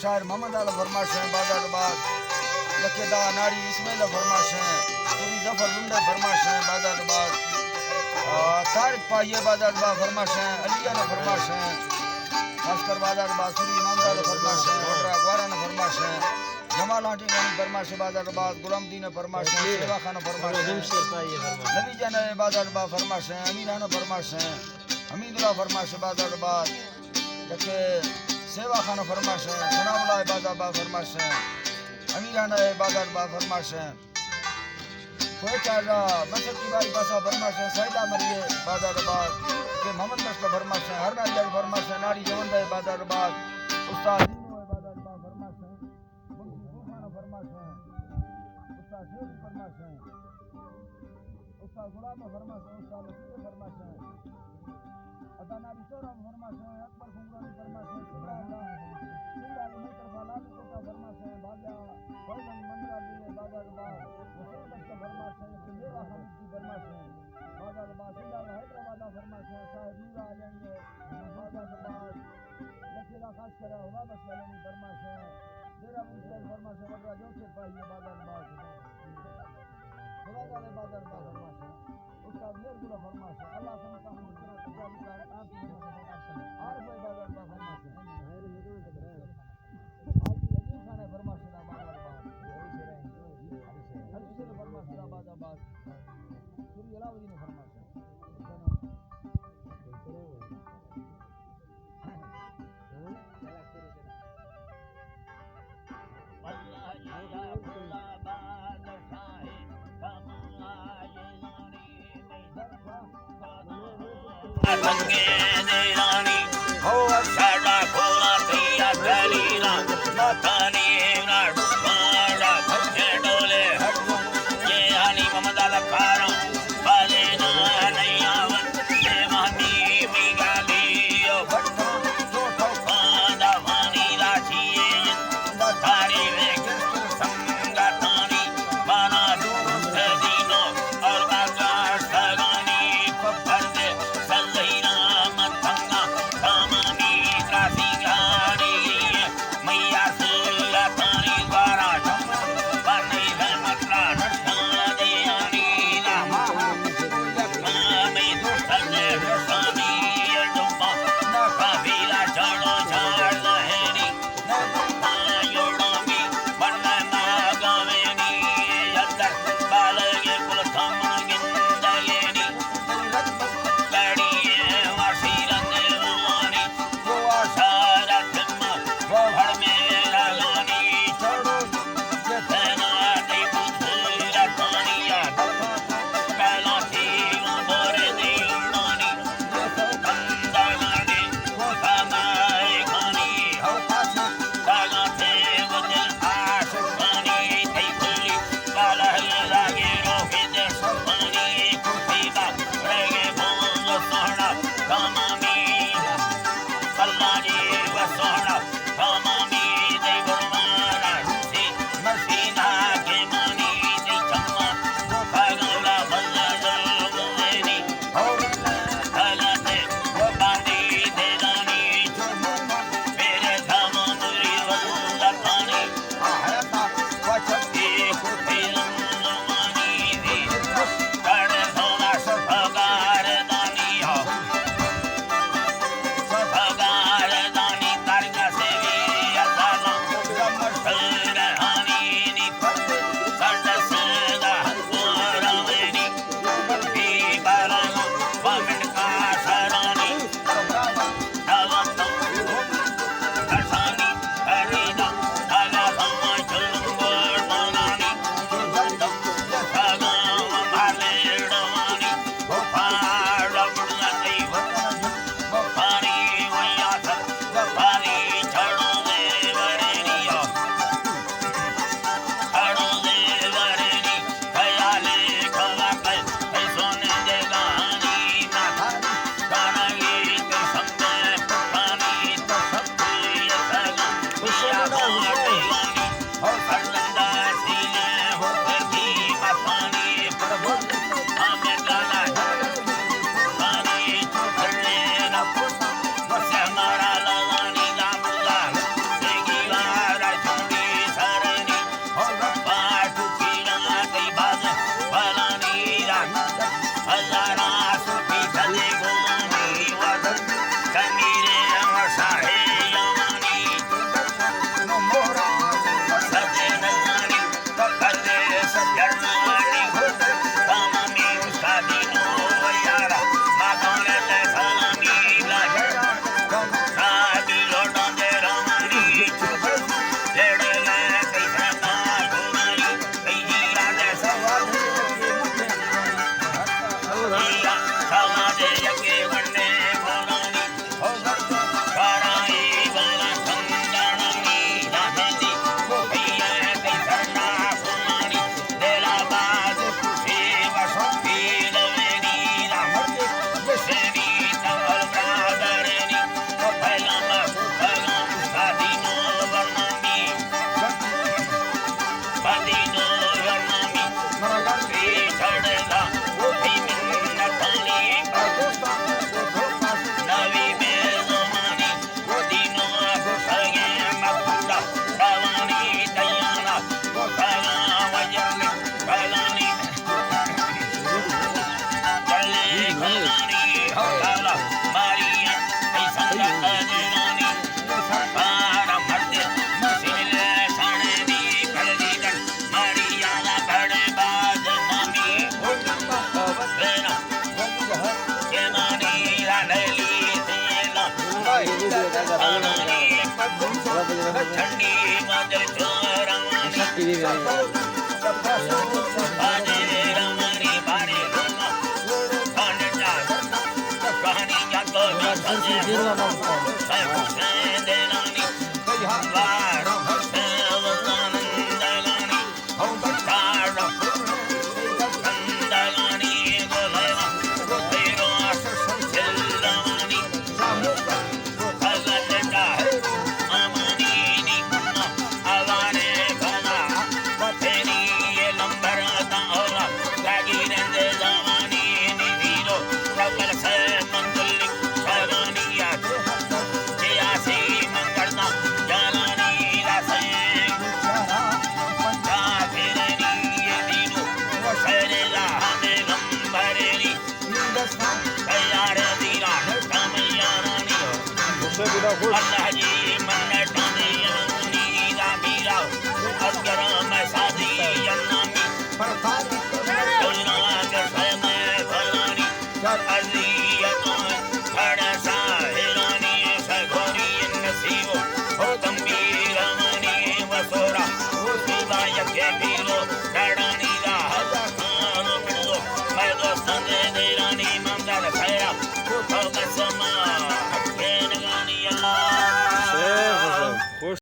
شاعر محمد آل فرمائش ایں، بازار باز۔ یکے دا ناڑی اسماعیل فرمائش ایں، سوری ظفر لنڈے فرمائش ایں، بازار باز۔ آ، طارق پاہی بازار باز فرمائش ایں، علی جان فرمائش ایں، خاص کر بازار باز، سوری امام آل فرمائش ایں، وڈرا گواران فرمائش ایں، جمال آنٹی جانی فرمائش ایں، بازار باز، غلام دین فرمائش ایں، سیوا خان فرمائش ایں، نبی جان بازار باز فرمائش ایں، امیر خان فرمائش ایں، حمید اللہ فرمائش ایں، بازار باز۔ یکے سیوا خان فرمائش ایں، ثناء اللہ بازار باز فرمائش ایں، امیرانہ بازار باز فرمائش ایں، کوئٹہ را مسکی بائی پاسا فرمائش ایں، سیدہ مری بازار باز، کہ محمد لشکر فرمائش ایں، ہر ناجل فرمائش ایں، ناڑی جوندہ بازار باز، استاد دینو بازار باز فرمائش ایں، منصور خان فرمائش ایں، استاد شیخ فرمائش ایں۔ استاد غلام فرمائش ایں، استاد نصیر فرمائش ایں، عطا ناری سہراب فرمائش ایں، اکبر سنگرانی فرمائش ایں، سنگرانی، سنگرانی مئی طرفا لالو کوٹا فرمائش ایں، باجا فیض احمد مندرا دلے بازار باز، حسین بخش فرمائش ایں، میرا حمید کی فرمائش ایں، بازار باز، سنگرانی حیدرآباد فرمائش ایں، صاحب نورا علی بازار باز، لکھے دا خاص کرا، ہما بخش علی فرمائش ایں، میرا منصور فرمائش ایں، وڈرا جو سے پاہیے بازار باز۔ خدا جانے بازار با فرمائش ایں۔ استاد میر گل فرمائش ایں۔ اللہ سمتا ہم اتنا تجاری کار آپ کی فرمائش ایں۔ عارف بھائی بازار با فرمائش ایں۔ حاجی عظیم خان فرمائش ایں بازار با۔ حاجی شیر فرمائش ایں بازار با۔ سوری علاؤ الدین فرمائش ایں۔